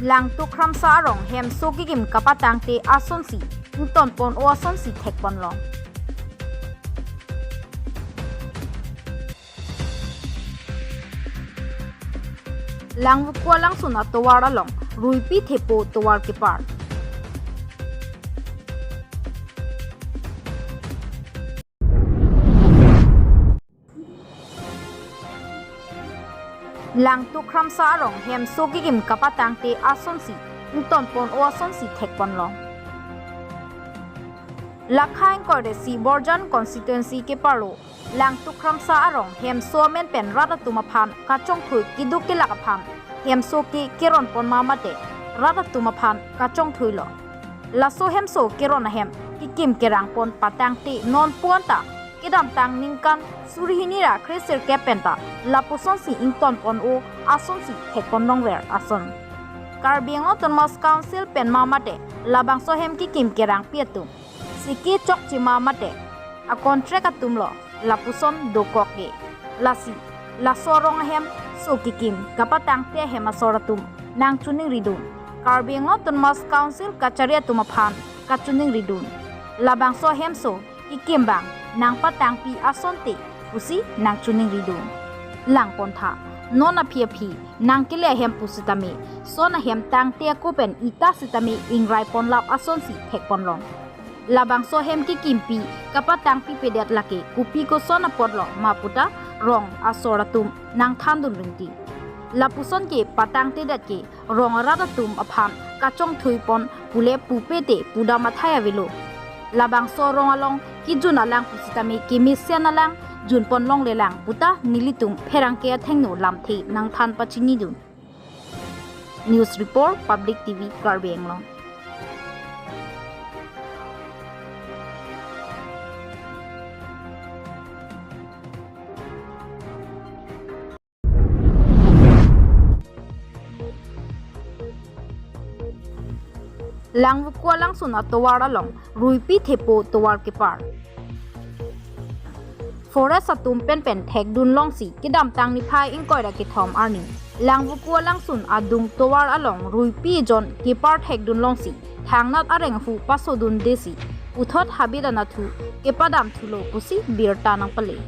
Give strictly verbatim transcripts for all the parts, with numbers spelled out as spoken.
Langtuk Kramsa arong hemso kekim kapatangte asonsi ingtonpon-o asonsi thekponlong. Langvoku alangsun atovar along ruipi thepo tovar kepar. Langtuk Kramsa arong hemso kekim kapatangte asonsi ingtonpon-o asonsi thekponlong. Lakha ingkoi ra isi Borjan constituency keparlo Langtuk Kramsa arong hemso amen pen rat atum aphan kachongthui keduk kelak aphan hemso ke keronpon ma mate rat atum aphan kachongthuilo. Laso hemso keron ahem kekim kerangpon patangte non puan ta kedamtang ningkan suri hini ra kresirkep pen ta lapusonsi ingtonpon-o asonsi thekponlongver ason. Karbi Anglong Autonomous Council pen ma mate labangso ahem kekim kerangpi atum siki chokche ma mate a contract atumlo lapuson dokok ke. Lasi laso arong ahemso kekim kapatangte ahem asor atum nangchiningridun. Karbi Anglong Autonomous Council kachari atum aphan kachiningridun. Labangso ahemso kekim abang nangpatangpi asonte pusi nangchiningridun. Langpontha, non aphi aphi nangkele ahem pusitame, son ahem tangte ako pen ita sitame ingraiponlap asonsi thekponlong. Labangso ahem kekimpi kapatangpipedet lake kopi koson apotlo ma puta rong asor atum nangthandun ringti. Lapuson ke patangtedet ke rong arat atum aphan kachongthuipon pule pupe te pudam athai avelo. Labangso arong along kejun alang pusitame kemesen alang junponlonglelang puta nelitum pherangke athengno lamthe nangthan pachinidun. News Report, Public T V, Karbi Anglong. Langvoku alangsun atovar along ruipi thepo tovar kepar. Forest atum penpen thekdunlongsi kedamtang niphai ingkoi ra kethom arni Langvoku alangsun adung tovar along ruipi ejon kepar thekdunlongsi thangnat areng aphu pasodundesi puthot habit anatthu kepadamthulo pusi birta nangpale.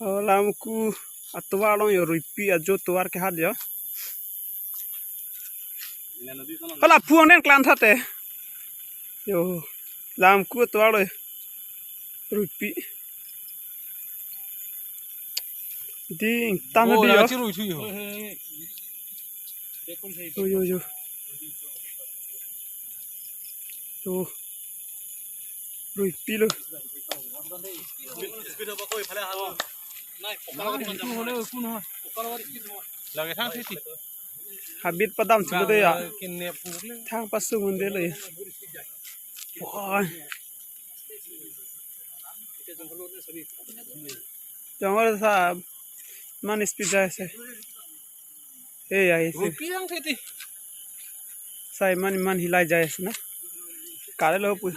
O, Langvoku atovar along yo ruipi ajo tovar kehat yo. Hala puang den klan thate. Yo, Langvoku atovar lo ruipi. Ding, tam Oh, di yo. Lachi rui thu yo. Yo, yo, yo. Yo. Ruipi lo. Lage thang siti. Habit padamthulo de ya. Thang pasung un-e lo ya. Wah. Jongol sa man speed jai se. Eh, ya, isi. Rupi yang teti. Sai man, man hilai jai sina. Kare lo pu.